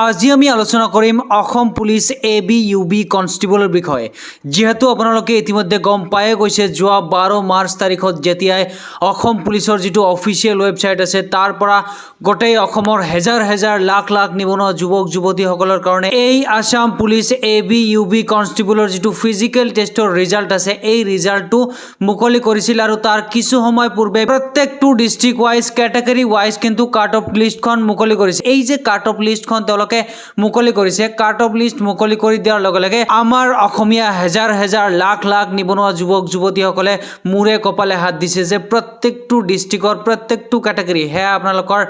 আজি আমি আলোচনা কৰিম Assam police A B, U B কনষ্টেবলৰ বিষয়ে। যিহেতু আপোনালোকে ইতিমধ্যে গম পায়ে গৈছে, যোৱা 12 মাৰ্চ তাৰিখত যেতিয়াই অসম পুলিচৰ যিটো অফিচিয়েল ৱেবছাইট আছে, তাৰ পৰা গোটেই অসমৰ হেজাৰ হেজাৰ, লাখ লাখ নিবনুৱা যুৱক যুৱতীসকলৰ কাৰণে এই Assam police A B, U B কনষ্টেবলৰ যিটো ফিজিকেল টেষ্টৰ ৰিজাল্ট আছে, এই ৰিজাল্টটো মুকলি কৰিছিল আৰু তাৰ কিছু সময় পূৰ্বে প্ৰত্যেকটো ডিষ্ট্ৰিক্ট ৱাইজ, কেটেগৰী ৱাইজ কিন্তু কাট অফ লিষ্টখন মুকলি কৰিছে। এই যে কাট অফ লিষ্টখন তেওঁলোকে মুকলি কৰিছে, কাট অফ লিষ্ট মুকলি কৰি দিয়াৰ লগে লগে আমাৰ অসমীয়া হেজাৰ হেজাৰ, লাখ লাখ নিবনুৱা যুৱক যুৱতীসকলে মূৰে কপালে হাত দিছে যে প্ৰত্যেকটো ডিষ্ট্ৰিক্টৰ প্ৰত্যেকটো কেটেগৰী, সেয়া আপোনালোকৰ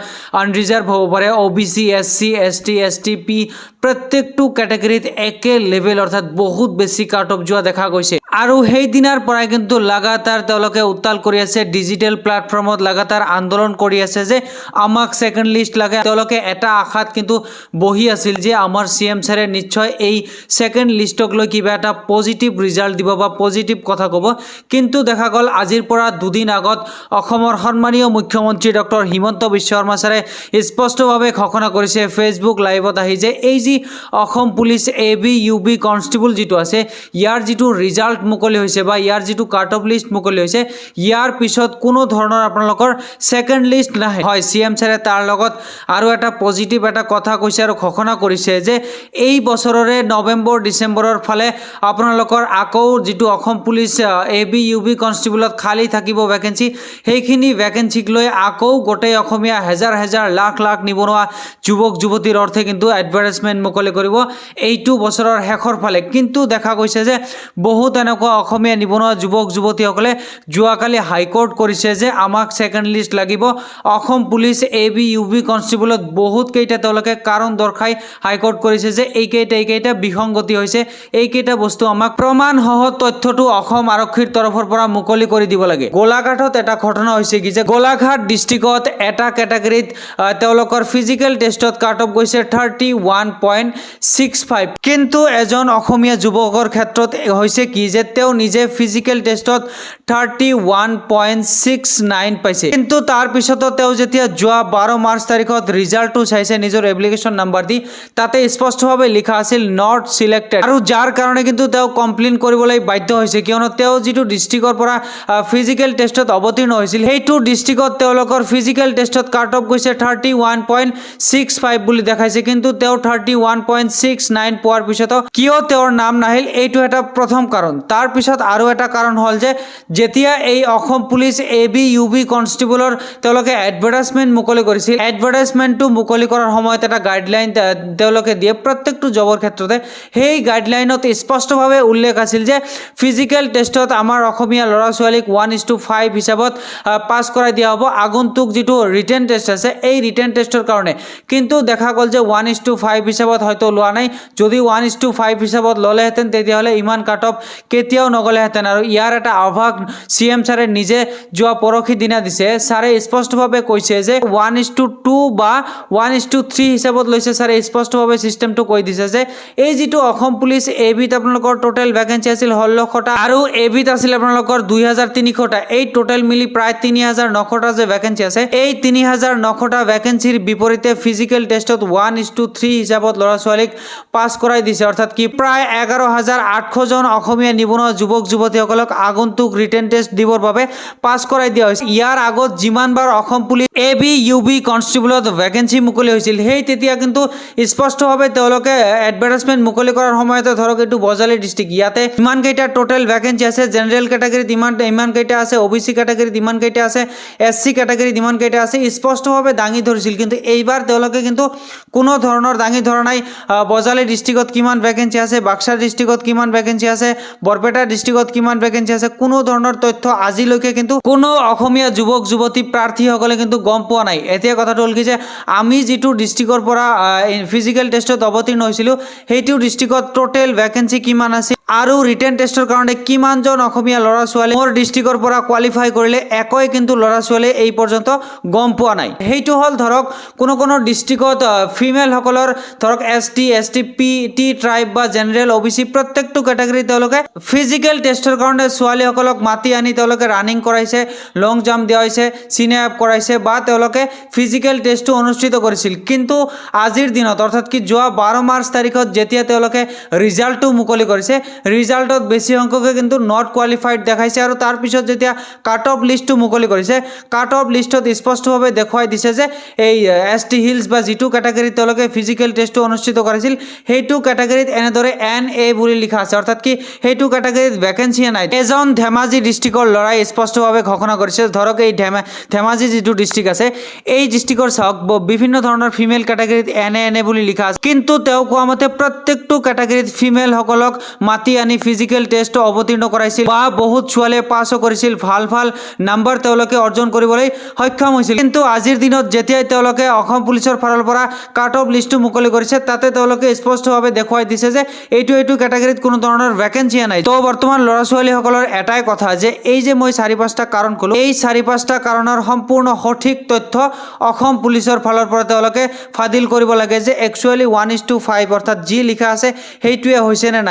আনৰিজাৰ্ভ হ'ব পাৰে, O' B C, S C, S T, S T P, প্ৰত্যেকটো কেটেগৰীত একে লেভেল, অৰ্থাৎ বহুত বেছি কাট অফ যোৱা দেখা গৈছে। আৰু সেইদিনাৰ পৰাই কিন্তু লাগাতাৰ তেওঁলোকে উত্তাল কৰি আছে, ডিজিটেল প্লেটফৰ্মত লাগাতাৰ আন্দোলন কৰি আছে যে আমাক ছেকেণ্ড লিষ্ট লাগে। তেওঁলোকে এটা আশাত কিন্তু বহি আছিল যে আমাৰ চি এম ছাৰে নিশ্চয় এই ছেকেণ্ড লিষ্টক লৈ কিবা এটা পজিটিভ ৰিজাল্ট দিব বা পজিটিভ কথা ক'ব। কিন্তু দেখা গ'ল, আজিৰ পৰা দুদিন আগত অসমৰ সন্মানীয় মুখ্যমন্ত্ৰী ডক্টৰ হিমন্ত বিশ্ব শৰ্মা ছাৰে স্পষ্টভাৱে ঘোষণা কৰিছে ফেচবুক লাইভত আহি যে এই যি Assam police A B, U B constable যিটো আছে, ইয়াৰ যিটো ৰিজাল্ট মুকলি হৈছে বা ইয়াৰ যিটো কাট অফ লিষ্ট মুকলি হৈছে, ইয়াৰ পিছত কোনো ধৰণৰ আপোনালোকৰ ছেকেণ্ড লিষ্ট নাহে। হয়, চি এম ছাৰে তাৰ লগত আৰু এটা পজিটিভ এটা কথা কৈছে আৰু ঘোষণা কৰিছে যে এই বছৰৰে নৱেম্বৰ ডিচেম্বৰৰ ফালে আপোনালোকৰ আকৌ যিটো Assam police A B, U B কনষ্টেবলত খালী থাকিব ভেকেঞ্চি, সেইখিনি ভেকেঞ্চিক লৈ আকৌ গোটেই অসমীয়া হেজাৰ হেজাৰ, লাখ লাখ নিবনুৱা যুৱক যুৱতীৰ অৰ্থে কিন্তু এডভাৰটাইজমেণ্ট মুকলি কৰিব এইটো বছৰৰ শেষৰ ফালে। কিন্তু দেখা গৈছে যে বহুত এনেকুৱা অসমীয়া নিবনুৱা যুৱক যুৱতীসকলে যোৱাকালি হাইকোৰ্ট কৰিছে যে আমাক ছেকেণ্ড লিষ্ট লাগিব। Assam police A B, U B কনষ্টেবলত বহুতকেইটা তেওঁলোকে কাৰণ দৰ্শাই হাইকোৰ্ট কৰিছে যে এইকেইটা এইকেইটা বিসংগতি হৈছে, এইকেইটা বস্তু আমাক প্ৰমাণসহ তথ্যটো অসম আৰক্ষীৰ তৰফৰ পৰা মুকলি কৰি দিব লাগে। গোলাঘাটত এটা ঘটনা হৈছে কি যে গোলাঘাট ডিষ্ট্ৰিক্টত এটা কেটেগৰীত তেওঁলোকৰ ফিজিকেল টেষ্টত কাট অফ গৈছে 31.65। কিন্তু এজন অসমীয়া যুৱকৰ ক্ষেত্ৰত হৈছে কি যে তেওঁ নিজে ফিজিকেল টেষ্টত 31.69 পাইছে। কিন্তু তাৰ পিছতো তেওঁ যেতিয়া যোৱা 12 মাৰ্চ তাৰিখত ৰিজাল্টটো চাইছে নিজৰ এপ্লিকেশ্যন নাম্বাৰ দি, তাতে স্পষ্টভাৱে লিখা আছিল not selected. আৰু যাৰ কাৰণে কিন্তু তেওঁ কমপ্লেইন কৰিবলৈ বাধ্য হৈছে, কিয়নো তেওঁ যিটো ডিষ্ট্ৰিক্টৰ পৰা ফিজিকেল টেষ্টত অৱতীৰ্ণ হৈছিল, সেইটো ডিষ্ট্ৰিক্টত তেওঁলোকৰ ফিজিকেল টেষ্টত কাট অফ গৈছে 31.65 বুলি দেখাইছে। কিন্তু তেওঁ 31.69 পোৱাৰ পিছতো কিয় তেওঁৰ নাম নাহিল, এইটো এটা প্ৰথম কাৰণ। তাৰপিছত আৰু এটা কাৰণ হ'ল যে যেতিয়া এই Assam police A B, U B কনষ্টেবলৰ তেওঁলোকে এডভাৰটাইজমেণ্ট মুকলি কৰিছিল, এডভাৰটাইজমেণ্টটো মুকলি কৰাৰ সময়ত এটা গাইডলাইন তেওঁলোকে দিয়ে প্ৰত্যেকটো জবৰ ক্ষেত্ৰতে। সেই গাইডলাইনত স্পষ্টভাৱে উল্লেখ আছিল যে ফিজিকেল টেষ্টত আমাৰ অসমীয়া ল'ৰা ছোৱালীক 1:5 হিচাপত পাছ কৰাই দিয়া হ'ব আগন্তুক যিটো ৰিটেন টেষ্ট আছে, এই ৰিটেন টেষ্টৰ কাৰণে। কিন্তু দেখা গ'ল যে 1:5 হিচাপত হয়তো লোৱা নাই। যদি 1:5 হিচাপত ল'লেহেঁতেন, তেতিয়াহ'লে ইমান কাট অফ কেতিয়াও নগ'লেহেঁতেন। আৰু ইয়াৰ এটা আভাস চি এম ছাৰে নিজে যোৱা পৰহি দিনা দিছে। ছাৰে স্পষ্টভাৱে কৈছে যে 1:2 বা 1:3 হিচাপত লৈছে। ছাৰে স্পষ্টভাৱে ছিষ্টেমটো কৈ দিছে যে এই যিটো অসম পুলিচ এ বিত আপোনালোকৰ টোটেল ভেকেঞ্চি আছিল 1600টা আৰু এ বিত আছিল আপোনালোকৰ 2300টা, এই টোটেল মিলি প্ৰায় 3900টা যে ভেকেঞ্চি আছে, এই 3900টা ভেকেঞ্চিৰ বিপৰীতে ফিজিকেল টেষ্টত 1:3 হিচাপত ল'ৰা ছোৱালীক পাছ কৰাই দিছে। অৰ্থাৎ কি প্ৰায় 11,800জন অসমীয়া নিবনুৱা যুৱক যুৱতীসকলক আগন্তুক ৰিটেন টেষ্ট দিবৰ বাবে পাছ কৰাই দিয়া হৈছে। ইয়াৰ আগত যিমানবাৰ Assam police A B, U B কনষ্টেবলত vacancy মুকলি হৈছিল, সেই তেতিয়া কিন্তু স্পষ্টভাৱে তেওঁলোকে এডভাৰটাইজমেণ্ট মুকলি কৰাৰ সময়তে, ধৰক এইটো বজালী ডিষ্ট্ৰিক্ট, ইয়াতে ইমানকেইটা টোটেল ভেকেঞ্চি আছে, জেনেৰেল কেটেগৰীত ইমান ইমানকেইটা আছে, অ' বি চি কেটেগৰীত ইমানকেইটা আছে, এছ চি কেটেগৰীত ইমানকেইটা আছে, স্পষ্টভাৱে দাঙি ধৰিছিল। কিন্তু এইবাৰ তেওঁলোকে কিন্তু কোনো ধৰণৰ দাঙি ধৰা নাই বজালী ডিষ্ট্ৰিক্টত কিমান ভেকেঞ্চি আছে, বাক্সা ডিষ্ট্ৰিক্টত কিমান ভেকেঞ্চি আছে, বৰপেটা ডিষ্ট্ৰিক্টত কিমান ভেকেঞ্চি আছে। কোনো ধৰণৰ তথ্য আজিলৈকে কিন্তু কোনো অসমীয়া যুৱক যুৱতী প্ৰাৰ্থীসকলে কিন্তু গম পোৱা নাই। এতিয়া কথাটো হ'ল কি যে আমি যিটো ডিষ্ট্ৰিক্টৰ পৰা ফিজিকেল টেষ্টত অৱতীৰ্ণ হৈছিলোঁ, সেইটো ডিষ্ট্ৰিক্টত টোটেল ভেকেঞ্চি কিমান আছিল। আৰু ৰিটেন টেষ্টৰ কাৰণে কিমানজন অসমীয়া ল'ৰা ছোৱালী মোৰ ডিষ্ট্ৰিক্টৰ পৰা কোৱালিফাই কৰিলে, একোৱে কিন্তু ল'ৰা ছোৱালীয়ে এই পৰ্যন্ত গম পোৱা নাই। সেইটো হ'ল ধৰক কোনো কোনো ডিষ্ট্ৰিক্টত ফিমেলসকলৰ ধৰক S T, S T, P, T tribe বা জেনেৰেল, অ' বি চি প্ৰত্যেকটো কেটেগৰী তেওঁলোকে ফিজিকেল টেষ্টৰ কাৰণে ছোৱালীসকলক মাতি আনি তেওঁলোকে ৰানিং কৰাইছে, লং জাম্প দিয়া হৈছে, চিন আপ কৰাইছে বা তেওঁলোকে ফিজিকেল টেষ্টটো অনুষ্ঠিত কৰিছিল। কিন্তু আজিৰ দিনত, অৰ্থাৎ কি যোৱা 12 মাৰ্চ তাৰিখত যেতিয়া তেওঁলোকে ৰিজাল্টটো মুকলি কৰিছে, ৰিজাল্টত বেছি সংখ্যকে কিন্তু not qualified দেখাইছে। আৰু তাৰপিছত যেতিয়া কাট অফ লিষ্টটো মুকলি কৰিছে, কাট অফ লিষ্টত স্পষ্টভাৱে দেখুৱাই দিছে যে এই এছ টি হিলছ বা যিটো কেটেগৰীত তেওঁলোকে ফিজিকেল টেষ্টটো অনুষ্ঠিত কৰিছিল, সেইটো কেটেগৰীত এনেদৰে এন এ বুলি লিখা আছে, অৰ্থাৎ কি সেইটো কেটেগৰীত ভেকেঞ্চিয়ে নাই। এজন ধেমাজি ডিষ্ট্ৰিক্টৰ ল'ৰাই স্পষ্টভাৱে ঘোষণা কৰিছে। ধৰক এই ধেমাজি যিটো ডিষ্ট্ৰিক্ট আছে, এই ডিষ্ট্ৰিক্টৰ চাওক বিভিন্ন ধৰণৰ ফিমেল কেটেগৰীত এন এ, এন এ বুলি লিখা আছে। কিন্তু তেওঁ কোৱা মতে প্ৰত্যেকটো কেটেগৰীত ফিমেলসকলক মাতি আনি ফিজিকেল টেষ্টটো অৱতীৰ্ণ কৰাইছিল বা বহুত ছোৱালীয়ে পাছো কৰিছিল, ভাল ভাল নাম্বাৰ তেওঁলোকে অৰ্জন কৰিবলৈ সক্ষম হৈছিল। কিন্তু আজিৰ দিনত যেতিয়াই তেওঁলোকে অসম পুলিচৰ ফালৰ পৰা কাট অফ লিষ্টটো মুকলি কৰিছে, তাতে তেওঁলোকে স্পষ্টভাৱে দেখুৱাই দিছে যে এইটো কেটেগৰীত কোনো ধৰণৰ ভেকেঞ্চিয়ে নাই। তো বৰ্তমান ল'ৰা ছোৱালীসকলৰ এটাই কথা যে এই যে মই চাৰি পাঁচটা কাৰণ ক'লোঁ, এই চাৰি পাঁচটা কাৰণৰ সম্পূৰ্ণ সঠিক তথ্য অসম পুলিচৰ ফালৰ পৰা তেওঁলোকে ফাদিল কৰিব লাগে যে একচুৱেলি 1:5 অৰ্থাৎ যি লিখা আছে সেইটোৱে হৈছে নে নাই।